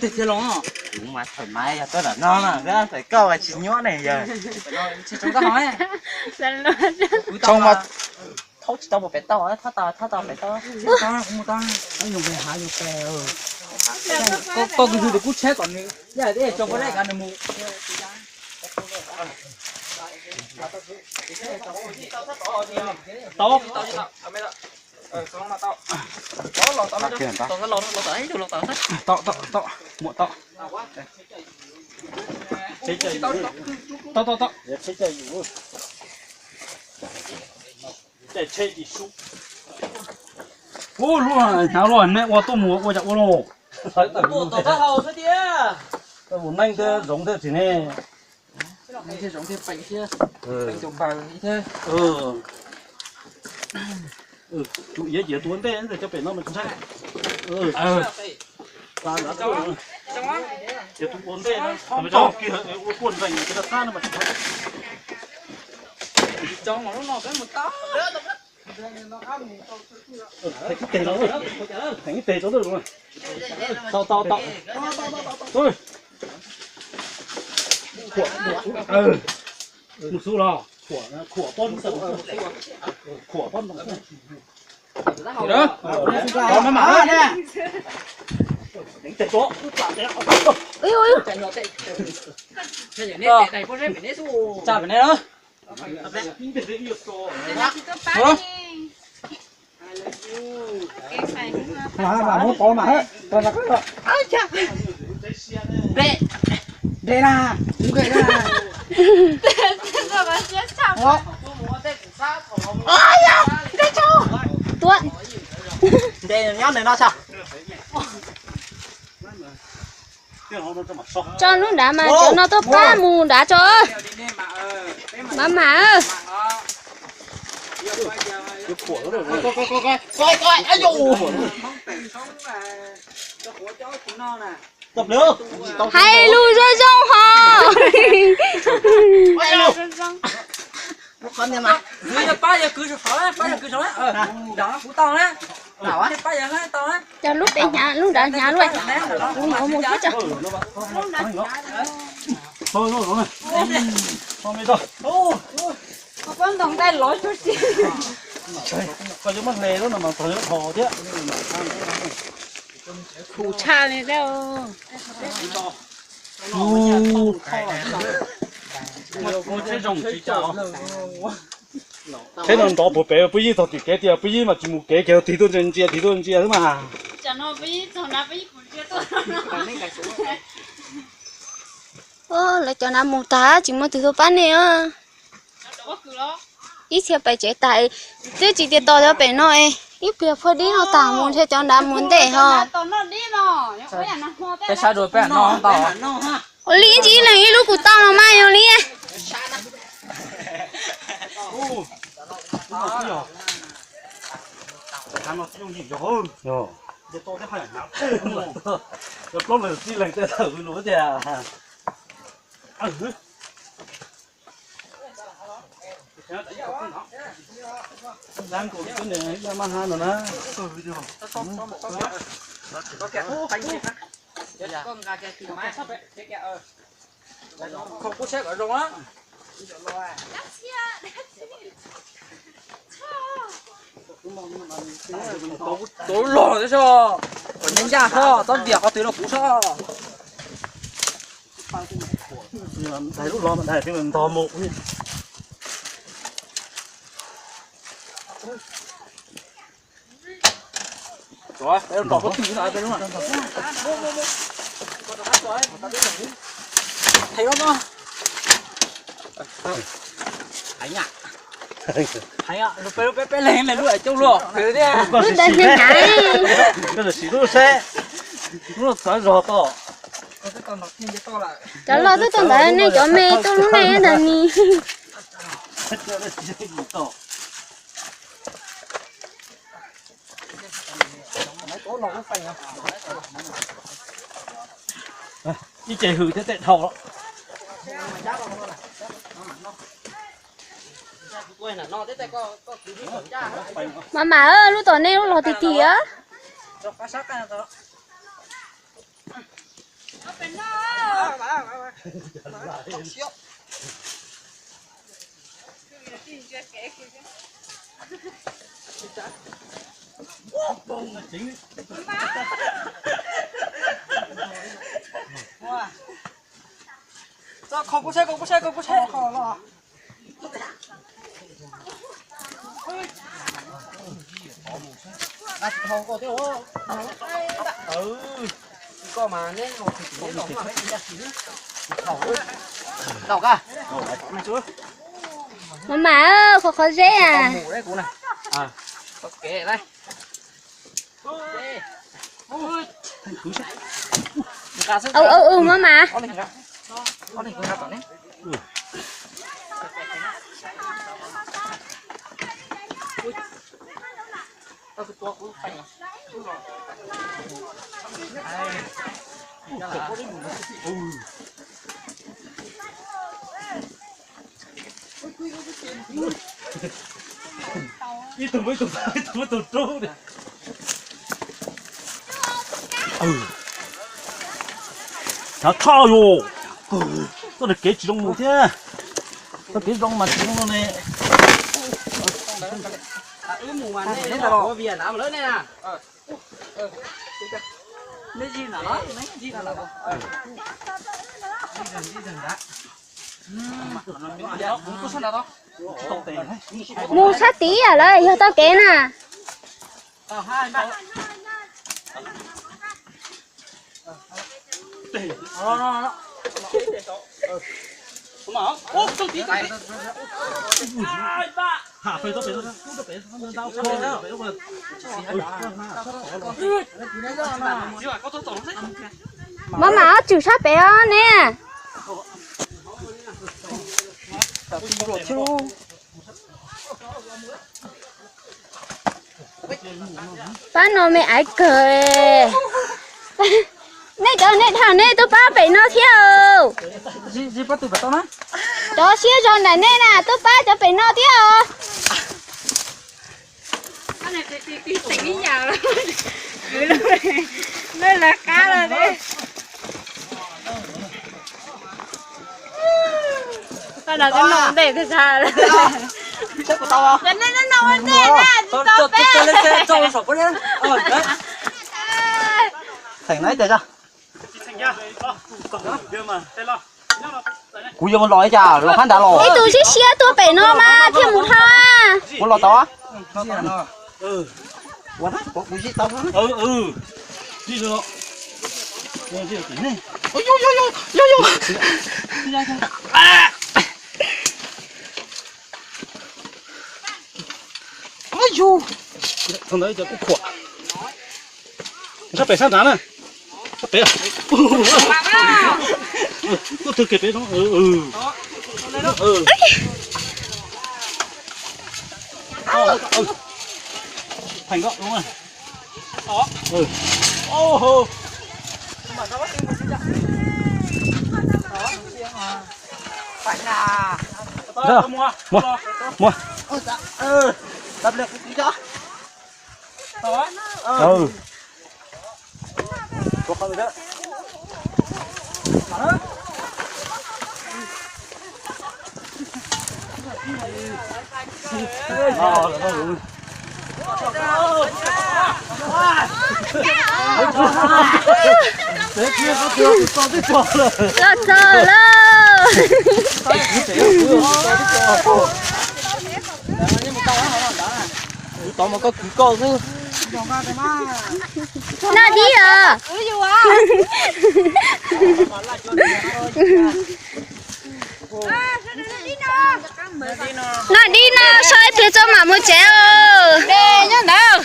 Tej thiab los. Kuv mas thaum mas yog tuaj ntawm no na, txawm koj mas tsis nyuaj ne yog. Tsis tau koj hov. Kuv tau mas thaub tsis tau mus pem tau, thaub tau, thaub tau pem tau. Kuv mus tau. Koj koj kub tug tus kub tsheb kom nws yaj tso pov dej kav nws mus. Tau. Tau, tau, tau, muam tau. Tau, tau, tau. Ub, lub hnav luaj nej ua tuaj mus ua cas ua lauj. Ua neej thiab zoov thiab tsis ne. Tsum iav ces tua ntej cov pem no mas tsis ntshai. Ces tus ua ntej no, ua kuaj nrees ces rov qab no mas tsis ntshai. Theem ib teg rau, theem ib teg rau lawm. Tau, tau, tau. Mus xub los, khuam pob, khuam pob. Tau, maj mam. Theem ib teg rau. Tsa pem ne na. Npe na, npe na. Tuab. Nyob nws no tsa. Tso lub nrad mas cov no tuaj pab mus nrad tso. Maj mam. Hais lus zoo zoo ho. Cov lub pem hnyav lub nrad hnyav luaj. Kuv mus mus xwb tso. Koj yuav muab hle lub no mas tog yuav dhos thiab. Kuv tshaj li thiab. Tsheb no nrov puag pem, pub yib txog tim kev tias pub yib mas tsis mus kev, kev tig tuaj ntsia tig tuaj ntsia xwb mas. Lawv cov nav mus tag tsis muaj tus tuaj pab nej os. Ib txhia pais tsev tas, twb tsis tias tos cov pem no es ib pliag phua dib no tag mus ntshe cov nav mus ntej ho. Ua li ib ntsis ib leeg ib lub kuv tau los mas yog li. Plaub leeg txij leeg tej tawm lus tias. Maj ha no na. Tau los thiab soj, kom neeg ncaj soj, txhob ntiam qhov twg rau kuv soj. Ntog mus. Peb leeg lub coob luaj. Lub ntawd hnyav hnyav. Koj sim lub seb, lub no txawv zog tau. Cov loj twb tuaj ntawd, nej cov me tuaj lub neej ntag ni. Ib ce hws thiab tej dhau los. Mas mas, lub tom nej lub los tig tig. Kho kuv saib, kho kuv saib, kho kuv saib. Mama, qhov qhov zeb a. Ub ub ub, mama. Ib tug muab ib tug, ib tug muab ib tug rub. Hnyav tshaj yus. Txoj kev tsis zoo mus thiab. Txoj kev zoo mas tsis zoo no ne. Mus sab tid lawm yog tau kev na. Mama, ob tswm sab pem os ne. Pab no me aiv kawg. Nej cov nej dhau nej tuaj pab pem no thiab os. Cov siab zog nram nej na tuaj pab cov pem no thiab os. Theem no ib teg. Kuv yuav mus los li cas, los qab nrad los? Ib tug siab siab tuaj pem no mas thiaj mus dhau. Kuv los tau. Ua kuv zib tau. Ntawd kuj khuam. Sab pem sab nrad na. Sab pem. Tuaj tag kev pem no. Theem ko. Muab, muab. Los txog lawm. Tod mas koj kwv koj xwb. Noj dib os. Noj dib no, so ib pliag tso mam mus tsev os. Nyob ntawd.